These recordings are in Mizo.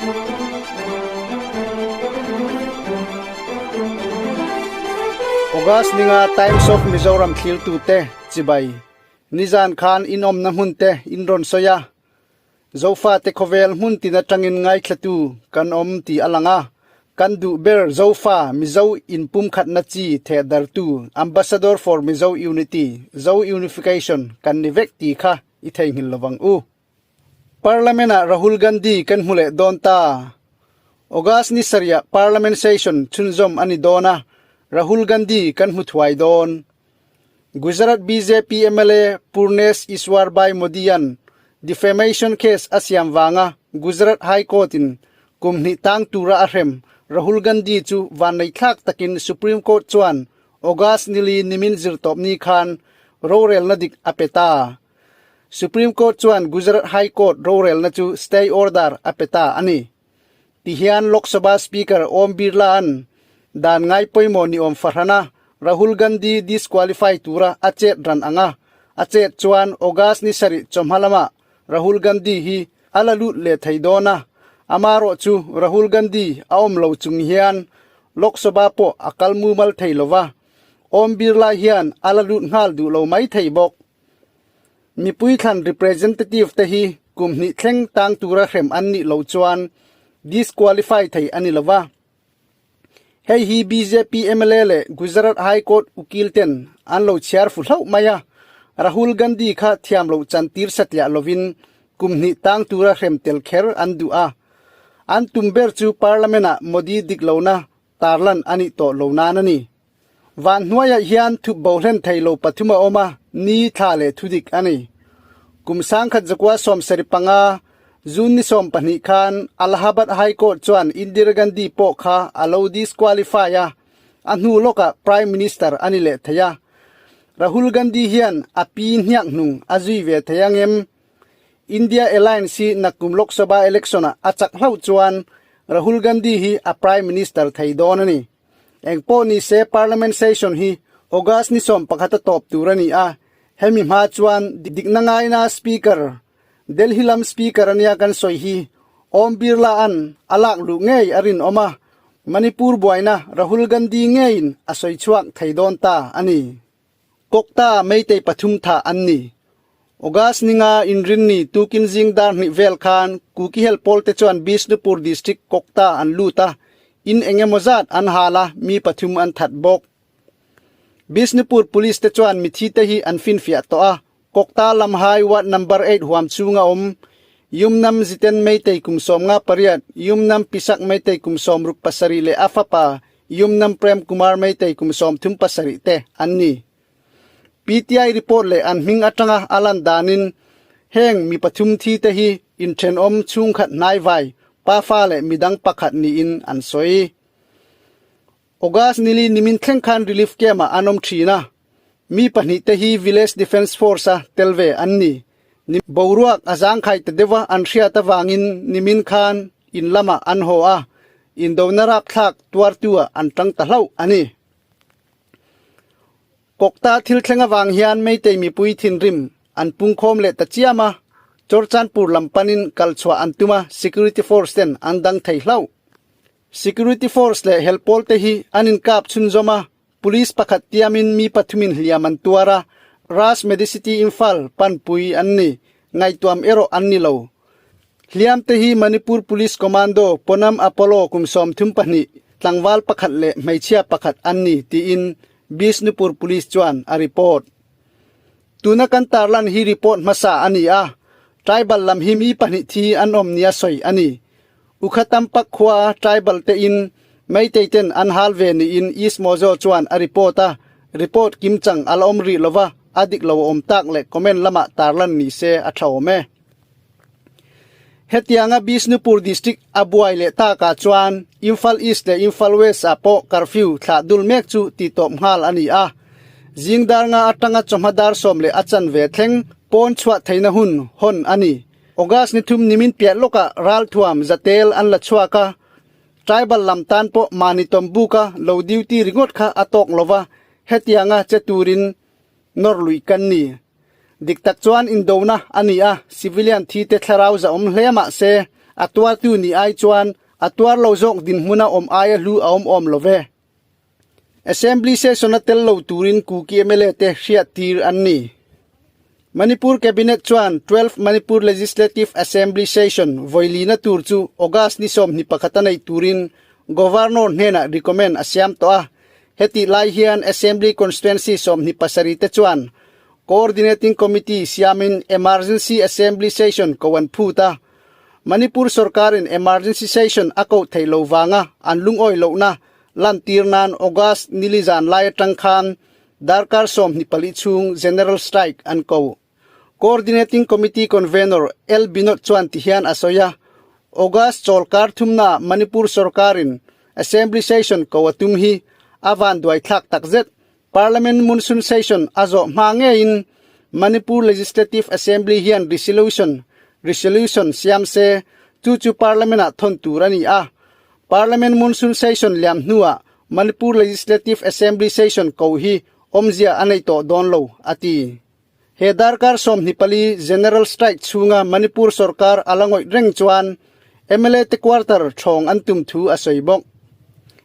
August ninga Times of Mizoram thlirtute chibai nizan khan in awmna hmun te in rawn sawi a, Zofate khawvel hmun tin atangin ngaithlatu kan awm tih a lang a, kan duh ber Zofa Mizo inpumkhatna chi thehdartu Ambassador for Mizo Unity, Zo Unification, kan ni vek tih kha i theihnghilh lovang u. Parliament-ah Rahul Gandhi kan hmu leh dawn ta. August ni sarihah Parliament session chhunzawm a ni dawn a, Rahul Gandhi kan hmu thuai dawn. Gujarat bjp mla Purnesh Ishwarbhai Modi-a'n defamation case a siam vanga Gujarat High Court-in kum hnih tang tura a hrem Rahul Gandhi chu vanneithlak takin Supreme Court chuan August nili nimin zirtawpni khan rorelna dik a pe ta. Supreme Court chuan Gujarat High Court rorelna chu stay order a pe ta a ni. Tihian Lok Sabha Speaker Om Birla-a'n dan ngai pawimawh ni awm fahrana Rahul Gandhi disqualify tura a chet ran ang a, a chet chuan August ni sarih chawhma lamah Rahul Gandhi hi a la lut leh thei dawn a, amarawh chu Rahul Gandhi a awm lo chung hian Lok Sabha pawh a kal mumal thei lova, Om Birla hian a la lut nghal duh lo mai thei bawk. Mipui thlan representative te hi kum hnih thleng tang tura hrem an nih loh chuan disqualify thei a ni lova. Hei hi bjp mla leh Gujarat High Court ukil ten an lo chhiar fu hlauh mai a, Rahul Gandhi kha thiam loh chantir satliah lovin kum hnih tang tura hrem tel kher an duh a. An tum ber chu Parliament ah Modi dik lohna tarlan a nih tawh lo nan a ni. Van hnuaiah hian thup bo hlen thei lo pathum a awm a, ni, thla leh thudik a ni. Kum sangkhat zakua 75 June ni 12 khan Allahabad High Court chuan Indira Gandhi pawh kha a lo disqualify a, a hnu lawkah Prime Minister a ni leh thei a. Rahul Gandhi hian a pi hniak hnung a zui ve thei ang em? India Alliance hi nakkum Lok Sabha election-ah a chak hlauh chuan Rahul Gandhi hi a Prime Minister thei dawn a ni. Engpawh ni se Parliament session hi August ni 11 a tawp tur a ni a, hemi hma chuan dikna ngaina Speaker, Delhi lam Speaker ania kan sawi hi Om Birla an a lak luh ngei a rinawm a, Manipur buaina Rahul Gandhi ngeiin a sawi chhuak thei dawn ta a ni. Kawkta Meitei pathum thah an ni. August ninga Inrinni tukin zing dar hnih vel khan Kuki hel pawlte chuan Bishnupur District Kawkta an lut a, in eng emaw zat an hal a, mi pathum an that bawk. Bishnupur Police te chuan mithi te hi an finfiah tawh a, Kawkta lamhai ward number eight huam chhunga awm Yumnam Jiten Meitei kum 58, Yumnam Pisak Meitei kum 67 leh a fapa Yumnam Prem Kumar Meitei kum 37 te an ni. PTI report leh an hming atanga a lan danin heng mi pathum thi te hi inthenawm chhungkhat hnaivai, pafa leh midang pakhat niin an sawi. August nili nimin thleng khan relief camp ah an awm thin a, mi pahnih te hi Village Defence Force a tel ve an ni. Ni boruak a zangkhai ta deuh a an hriat avangin nimin khan in lamah an haw a, indona rapthlak tuartu ah an tang ta hlauh a ni. Kawkta thil thleng avang hian Meitei mipui thinrim an pungkhawm leh ta chiam a, Chawrchanpur lam panin kalchhuah an tum a, security force ten an dang thei hlauh. Security force leh helpawl te hi an inkap chhunzawm a, police pakhat tiamin mi pathumin hliam an tuar a, Raj Medicity Imphal panpui an ni, ngaihtuam erawh an ni lo. Hliam te hi Manipur Police Commando Ponam Apollo kum 32, tlangval pakhat leh hmeichhia pakhat an ni tiin Bishnupur Police chuan a report. Tuna kan tarlan hi report hmasa a ni a, tribal lam hi mi pahnih thi an awm nia sawi a ni. Ukha Tampak khua tribal te in Meitei ten an hal ve niin East Mojo chuan a report a, report kimchang a la awm rih lova, a dik lo a awm tak leh comment lamah tarlan ni se a tha awm e. Hetianga Bishnupur District a buai leh takah chuan Imphal East leh Imphal West ah pawh curfew thlah dul mek chu tihtawp nghal a ni a. Zing dar nga atanga chawhma dar sawm leh a chanve thleng pawn chhuah theihna hun hawn a ni. August ni thum nimin piah lawkah ralthuam zatel an la chhuak a, tribal lam tan pawh mahni tawm buka lo duty ringawt kha a tawk lova, hetianga che turin nawr luih kan ni. Dik tak chuan indona a ni a, civilian thi te thlarau za awm hle mah se, A tuartu nih ai chuan a tuar lo zawk dinhmuna awm aia hlu a awm awm lo ve. Assembly session-a tel lo turin Kuki mla te hriattir an ni. Manipur Cabinet chuan 12 Manipur Legislative Assembly session vawilina tur chu August ni 21 a neih turin Governor hnenah recommend a siam tawh a. Hetih lai hian Assembly Constituency 27 te chuan Coordinating Committee siamin Emergency Assembly Session ko an phut a. Manipur sorkarin Emergency Session a koh theih lo vanga an lungawi lohna lantir nan August nili zan lai atang khan darkar 24 chhung General Strike an ko. Coordinating Committee Convener L Binod chuan tihian a sawi a, August chawlkar thumnaah Manipur sorkarin Assembly Session ko a tum hi a vanduai thlak takzet. Parliament Monsoon Session a zawh hma ngeiin Manipur Legislative Assembly hian resolution resolution siam se, chu chu Parliament-ah thawn tur a ni a. Parliament Monsoon Session liam hnuah Manipur Legislative Assembly Session ko hi awmzia a nei tawh dawn lo, a ti. He darkar 24 General Strike chhunga Manipur sorkar a la ngawih reng chuan mla te quarter thawng an tum thu a sawi bawk.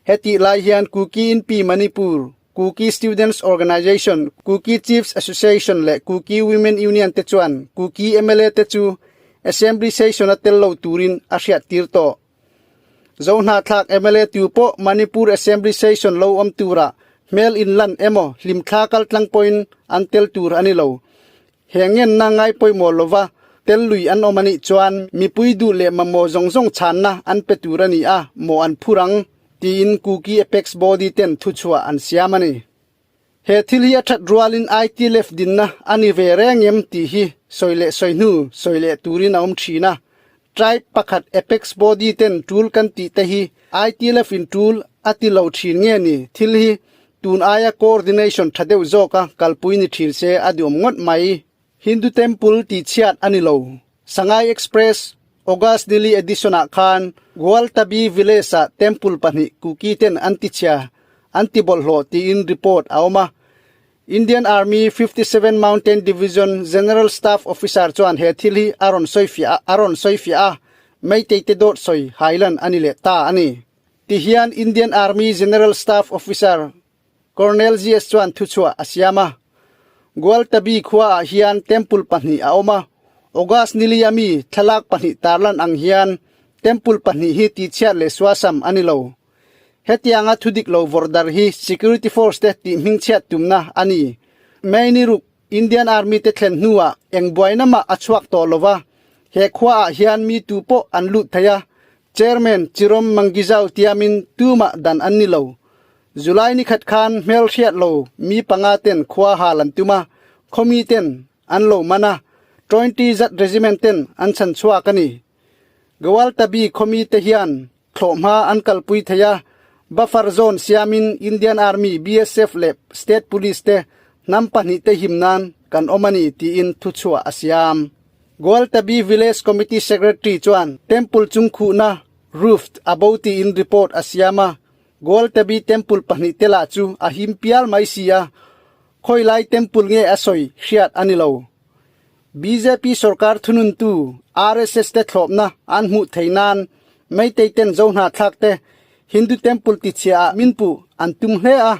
Hetih lai hian Kuki Inpi Manipur, Kuki Students Organisation, Kuki Chiefs Association leh Kuki Women Union te chuan Kuki mla te chu Assembly Session a tel lo turin a hriattir tawh. Zohnahthlak mla tu pawh Manipur Assembly Session lo awm turah hmel inlan emaw hlimthla kaltlang pawhin an tel tur a ni lo. He ngenna ngai pawimawh lova tel lui an awm a nih chuan mipui duh leh mamawh zawng zawng chhanna an pe tur a ni a, maw an phur ang, tiin Kuki Apex Body ten thuchhuah an siam a ni. He thil hi a that rualin IT left dinna a ni ve reng em tih hi sawi leh sawi hnu sawi leh turin a awm thin a. Tribe pakhat Apex Body ten tul kan tih te hi IT left in tul a ti lo thin nge ni thil hi tun aia coordination tha deuh zawka kalpui ni thin se a duhawm ngawt mai. Hindu Temple tih chhiat a ni lo. Sangai Express August Delhi Edition ah khan Gwaltabi Village ah temple pahnih Kuki ten an ti chhia an ti bawlhhlawh tiin report a awm a. Indian Army 57 Mountain Division General Staff Officer chuan he thil hi a rawn sawi fiah a rawn sawi fiah a, Meitei te dawt sawi hailan a ni leh ta a ni. Tihian Indian Army General Staff Officer Colonel GS chuan thuchhuah a siam a. Gwaltabi khuaah hian temple pahnih a awm a, August nili a mi thlalak pahnih tarlan ang hian temple pahnih hi tihchhiat leh suasam a ni lo. Hetianga thudik lo vawrh darh hi security force te tih hmingchhiat tumna a ni. May ni ruk Indian Army te thlen hnuah eng buaina mah a chhuak tawh lo va, he khuaah hian mi tu pawh an lut thei a, Chairman Chirom Mangizau tiamin tumah dan an ni lo. July ni khat khan hmelhriat lo mi panga ten khua hal an tum a, khawmi ten an lo man a, Twenty zat Regiment ten an chhan chhuak a ni. Gawaltabi khawmi te hian thlawhhma an kalpui thei a, buffer zone siamin Indian Army, BSF leh State Police te hnam pahnih te him nan kan awm a ni tiin thuchhuah a siam. Gawaltabi Village Committee Secretary chuan temple chung khuhna, roof, a bo tiin report a siam a, Gwaltabi Temple pahnih te lah chu a him pial mai si a, khawi lai temple nge a sawi hriat a ni lo. Bjp sorkar thununtu RSS te thlawpna an hmuh thei nan Meitei ten Zohnahthlak te Hindu temple tichhia ah min puh an tum hle a,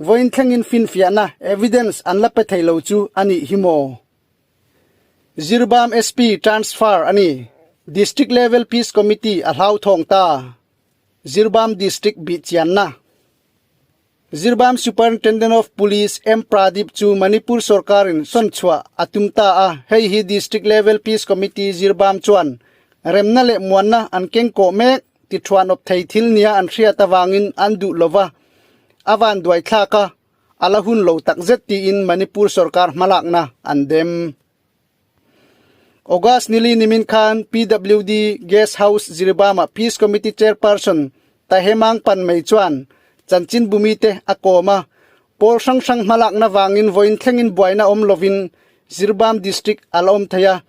vawiin thlengin finfiahna, evidence, an la pe thei lo chu a nih hi maw? Zirbam SP transfer a ni. District Level Peace Committee a hlauthawng ta. Zirbam District bihchianna Zirbam Superintendent of Police M Pradeep chu Manipur sorkarin sawnchhuah a tum ta a, hei hi District Level Peace Committee Zirbam chuan remna leh muanna an kengkawh mek ti thuanawp thei thil nia an hriat avangin an duh lova a vanduai thlak a, a la hun lo takzet tiin Manipur sorkar hmalakna an dem. August nili nimin khan PWD Guest House Jiribam-ah Peace Committee Chairperson Tahemang Panmei chuan chanchinbumi te a kawm a, pawl hrang hrang hmalakna vangin vawiin thlengin buaina awm lovin Jiribam District a la awm thei a.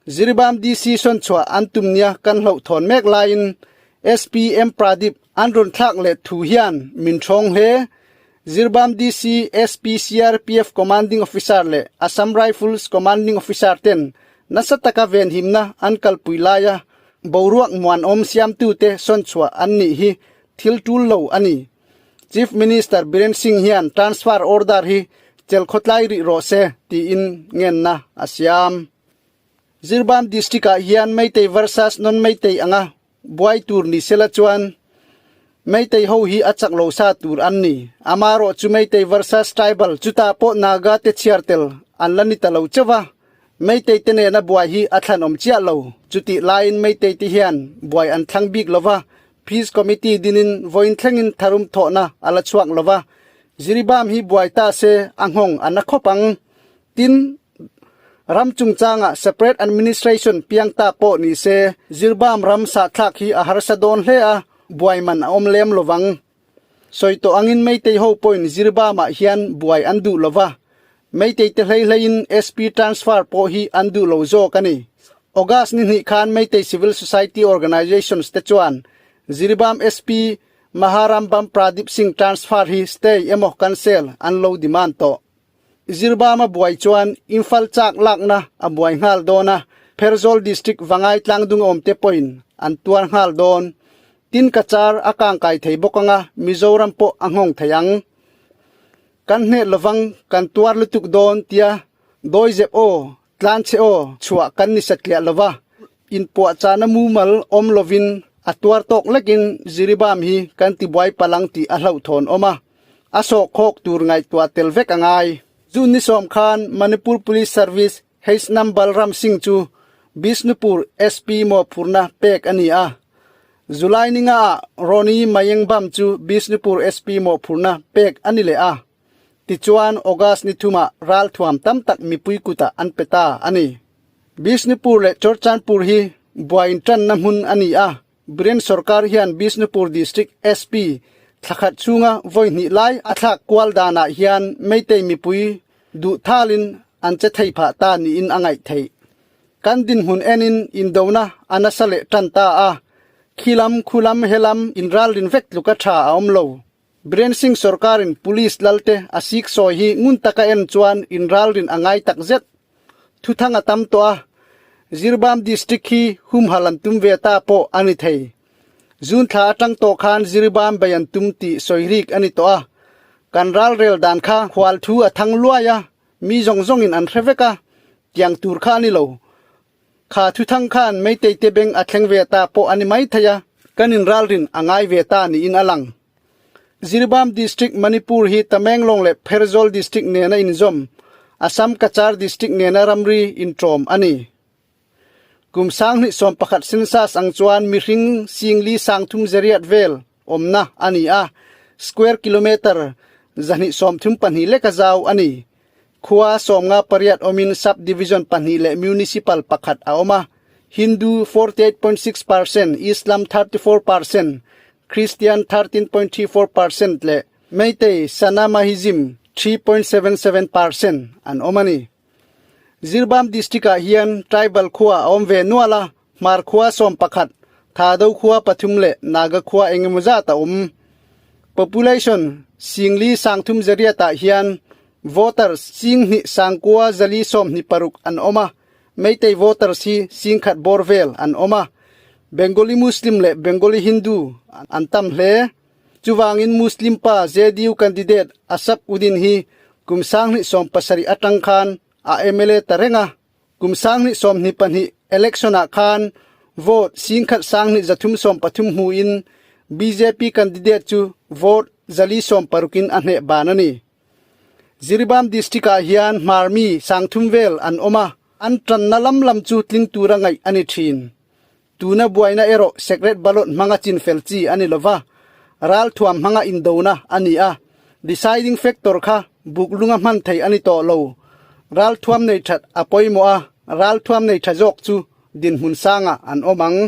Jiribam DC sawnchhuah an tum nia kan hlauhthawn mek laiin SP M Pradeep an rawn thlak leh thu hian min thawng hle. Zirbam DC, SP, CRPF Commanding Officer leh Assam Rifles Commanding Officer ten nasa taka venhimna an kalpui laia. Boruak muanawm siamtute sawnchhuah an nih hi thil tul lo a ni. Chief Minister Biren Singh hian transfer order hi chelh khawtlai rih rawh se tiin ngenna a siam. Jiribam District-ah hian Meitei versus Non-Meitei anga buai tur ni sela chuan Meitei ho hi a chak lo sa tur an ni. Amarawh chu Meitei versus Tribal chutah pawh Naga te chhiar tel an la ni ta lo chauh va, Meitei te nena buai hi a thlan awm chiah lo. Chutih laiin Meitei te hian buai an thlang bik lo va, Peace Committee dinin vawiin thlengin tharum thawhna a la chhuak lo va, Jiribam hi buai ta se a nghawng a na khawp ang. Tin, ram chungchangah separate administration piang ta pawh ni se, Jiribam ram sahthlak hi a harsa dawn hle a, buai man a awm lem lo vang. Sawi tawh angin Meitei ho pawhin Jiribamah hian buai an duh lo va, Meitei te hlei hleiin SP transfer pawh hi an duh lo zawk a ni. August ni hnih khan Meitei Civil Society Organizations te chuan Jiribam SP Maharambam Pradip Singh transfer hi stay emaw cancel an lo demand tawh. Zirbama buai chuan Imphal chak lakna a buai nghal dawn a, Pherzawl District Vangai tlangdung awmte pawhin an tuar nghal dawn. Tin Cachar a kangkai thei bawk anga Mizoram pawh a nghawng thei ang. Kan hneh lovang kan tuar lutuk dawn tia dawizep aw, tlanchhe aw chhuah kan ni satliah lova, inpuahchahna mumal awm lovin a tuar tawk lekin Jiribam hi kan tibuai palang tih a hlauhthawn awm a, a sawhkhawk tur ngaihtuah tel vek a ngai. June ni sawm khan Manipur Police Service Heisnam Balram Singh chu Bishnupur SP mawhphurhna pek a ni a. July ni ngaah Roni Mayengbam chu Bishnupur SP mawhphurhna pek a ni leh a. Tichuan August ni thumah ralthuam tam tak mipui kutah an pe ta a ni. Bishnupur leh Churchandpur hi buai intanna hmun a ni a. Biren sorkar hian Bishnupur District SP thlakhat chhunga vawi hnih lai a thlak kual danah hian Meitei mipui duh thalin an che thei phah ta niin a ngaih theih. Kan dinhmun enin indona a nasa leh tan ta a, khilam, khulam, helam inralrin vek tluka tha a awm lo. Biren Singh sorkarin Police lalte a sik sawi hi ngun taka en chuan inralrin a ngai tak zet. Thuthang a tam tawh a, Jiribam District hi humhal an tum ve ta pawh a ni thei. June thla atang tawh khan Jiribam bei an tum tih sawi rik a ni tawh a, kan ralrel dan kha hual thu a thang luai a, mi zawng zawngin an hre vek a, tiang tur kha a ni lo. Kha thuthang khan Meitei te beng a thleng ve ta pawh a ni mai thei a, kan inralrin a ngai ve ta niin a lang. Jiribam District, Manipur hi Tamenglong leh Pherzawl District nena inzawm, Assam Cachar District nena ramri inṭawm a ni. Kum 2011 census ang chuan mihring singli 30 zariat vel awmna a ni a, square kilometre 234 leka zau a ni. Khua 58 awmin sub-division pahnih leh municipal pakhat a awm a, Hindu 48.6 percent, Islam 34 percent, Christian 13.34 percent leh Meitei Sanamahism 3.77 percent an awm a ni. Jiribam district-ah hian tribal khua a awm ve nual a, Hmar khua 11, Thado khua pathum leh Naga khua engemaw zat a awm. Population singli 30 zariatah hian voters 2 sangkua zali 26 an awm a, Meitei voters hi 10,000 bawr vel an awm a, Bengali Muslim leh Bengali Hindu an tam hle. Chuvangin Muslim pa JDU candidate Asaf Uddin hi kum 2017 atang khan a mla ta reng a, kum 2022 election-ah khan vote 10,000 333 hmuin bjp candidate chu vote 460-in a hneh ban a ni. Jiribam District-ah hian Hmar mi 30 vel an awm a, an tanna lam lam chu tling tura ngaih a ni thin. Tuna buaina erawh secret ballot hmanga chinfel chi a ni lova, ralthuam hmanga indona a ni a, deciding factor kha buklunga hman thei a ni tawh lo. Ralthuam nei that a pawimawh a, ralthuam nei tha zawk chu dinhmun sangah an awm ang.